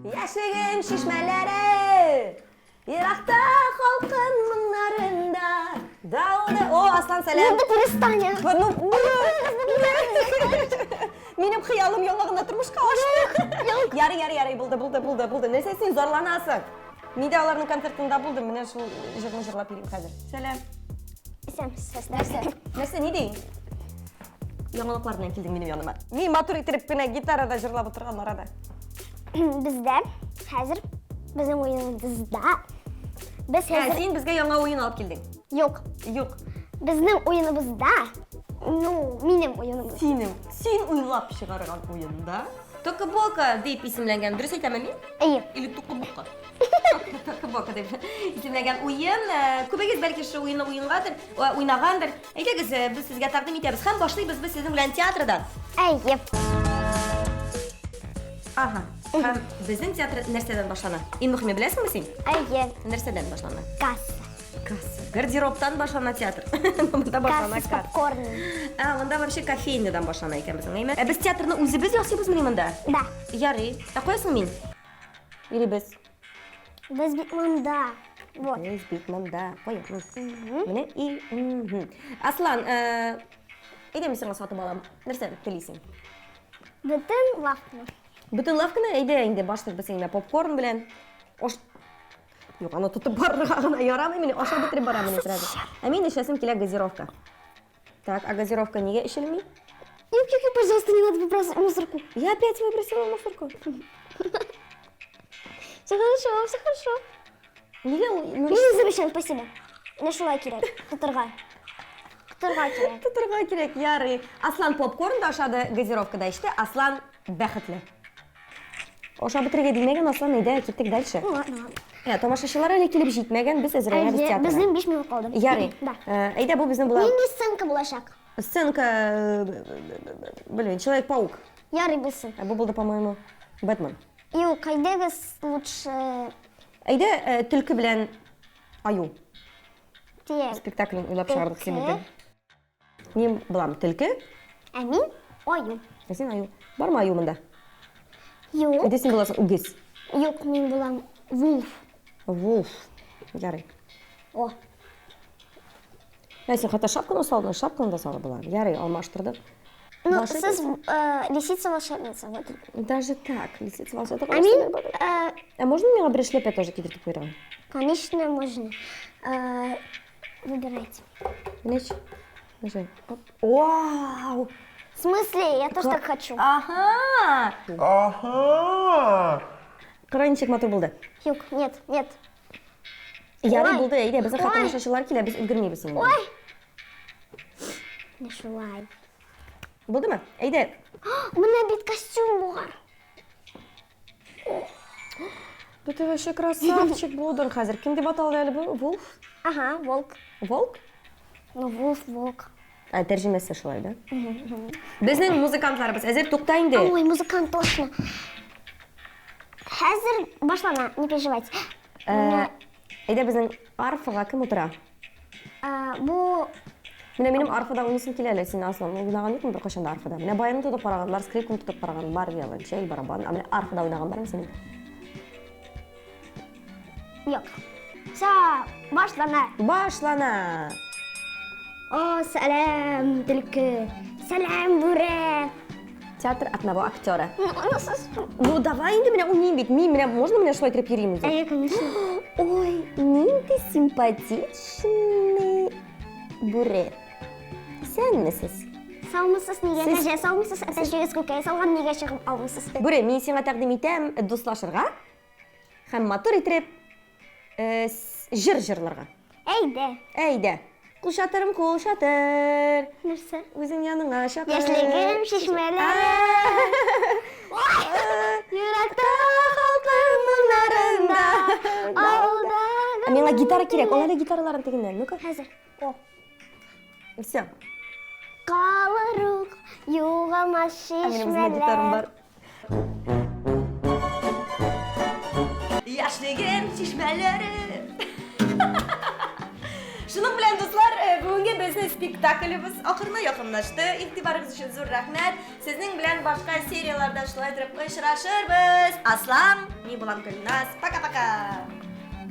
Яшьлегем чишмәләре, Еракта халкым моңнарында. Дауда. О, Аслан, сәлам. Ну, перестань. Ну, Минем хыялым яңа гына тормышка ашты. Ярый, ярый, ярый, булды, булды, булды, булды. Нәрсә син зарланасың? Мин дә аларның концертында булдым, менә шул җырны җырлап йөрим хәзер. Сәлам. Исәнмесез. Нәрсә? Нәрсә, ни дим? Яңалыклар белән килдең минем яныма. Мин матур итеп кенә гитарада җырлап утырган арада. Бездә хәзер безнең уеныбызда без Ә, хәзер син безгә яңа уен алып килдең. Юк. Юк. Безнең уеныбызда, ну, минем уеныбыз. Синең, син уйлап чыгарган уенда Тока-бока дип исемләнгән. Дөрес әйтәме мин? Әйе. Или тука-бука? Тока-бока дип исемләнгән уен. Күбегез бәлки шул уенны уенгадыр, уйнагандыр. Әйдәгез, без сезгә тәкъдим итәбез һәм башлыйбыз без сезнең белән театрдан. Әйе. Ага. Һәм безнең театр нәрсәдән башлана? Иң мөһиме беләсеңме син? Әйе. Нәрсәдән башлана? Касса. Касса. Гардеробтан башлана театр. Монда башлана Касса с попкорном. А, монда вообще кофейнядан башлана икән безнең, әйме? Ә без театрны үзебез ясыйбызмыни монда? Да. Ярый. Ә кая соң мин? Или без? Без бит монда. Вот. Без бит монда. Кая? Менә и. Аслан, э, әйдә мин сиңа сатып алам. Нәрсә телисең? Бөтен лавканы. Бөтен лавканы әйдә инде башлыйк без синең попкорн белән. Ош... Юк, аны тотып барырга гына ярамый, мине ашап бетереп барам мин сразу. Ә мин эчәсем килә газировка. Так, а газировка нигә эчелми? Юк, юк, юк, пожалуйста, не надо выбрасывать мусорку. Я опять выбросила мусорку. Все хорошо, все хорошо. Нигә ул? Ну, не замечаем, спасибо. Менә шулай кирәк, тотырга. Тотырга кирәк. Тотырга кирәк, ярый. Аслан попкорн да ашады, газировка да эчте. Аслан бәхетле. Ашап бетерергә димәгән Аслан, әйдә, киттек дальше. Ну ладно, ладно. Ә, тамашачылар әле килеп җитмәгән, без әзерләнәбез Әйе, театрга. безнең 5 минут калды. Ярый. Да. Ә, Әйдә, бу безнең була. Нинди сценка булачак? Сценка, блин, Человек-паук. Ярый булсын. Ә бу булды, по-моему, Бэтмен. Юк, әйдәгез лучше Әйдә, э, төлке белән аю тияк. спектаклен уйлап чыгардык синең Төлке. белән. Мин булам төлке, Ә мин аю. ә син аю. Бармы аю монда? Юк. Әйдә син буласың үгез. Юк, мин булам вулф. Вулф. Ярый. О. Ә син хәтта шапканы салдың, шапканы да салып була. Ярый, алмаштырдык. Ну, Ваша сез э, лисица волшебница. Вот. Даже так, лисица волшебница. А мин, э, А можно миңа бер эшләпә тоже кидертеп куярга? конечно, можно. Э, выбирайте. Менә Нажай. Оп. Вау! В смысле? Я тоже так хочу. Ага! Ага! Кара ничек матур булды. Юк, нет, нет. Ярый Ой. булды, әйдә, безнең Ой. тамашачылар килә, без өлгермибез инде. Ой! Не шулай. Булдымы? Әйдә. Менә бит костюм булган. Да ты вообще красавчик булдың хәзер. Кем дип аталды әле бу? Вулф? Ага, волк. Волк? Ну, вулф, волк. Ә, тәрҗемәсе шулай, да? Безнең музыкантларыбыз әзер, тукта инде. Ой, музыкант точно. Хәзер башлана, не переживайте. Ә, Әйдә безнең арфага кем утыра? Ә, бу Менә минем арфада уйныйсым килә әле, син Аслан, уйнаган юкмы беркайчан да арфада? Менә баянны тотып караган бар, скрипканы тотып караган бар, виолончель, барабан. Ә менә арфада уйнаган бармы синең? Юк. Все, башлана. Башлана! О, сәлам, төлке. Сәлам, бүре. Театр одного актера. Ну, ну, сос- Ну давай инде менә уйныйм бит. Мин менә можно менә шулай кереп йөрим үзе? Әйе, конечно. Ой, нинди симпатичный бүре. Исәнмесез. Саумысыз, нигә Сез- кәҗә саумысыз, әтәчегез күкәй салган, нигә чыгып алмыйсыз? Бүре, мин сиңа тәкъдим итәм дуслашырга һәм матур итеп э, җыр җырларга. Әйдә. Әйдә. Кул чатырым, кул чатыр. Нәрсә? Үзең яныңа чакыр. Яшьлегем чишмәләре. Йөрәктә халкым моңнарында. Авылда. Миңа гитара кирәк. Ал әле гитараларын тегеннән. Ну-ка. Хәзер. О. Все. Калыр ук, югалмас Ә минем үземдә гитарам чишмәләр. бар. Яшьлегем чишмәләре. Шуның белән, дуслар, э, бүгенге безнең спектаклебез ахырына якынлашты. Игътибарыгыз өчен зур рәхмәт. Сезнең белән башка серияләрдә шулай итеп очрашырбыз. Аслан, не Мин булам Гөлназ. Пока-пока!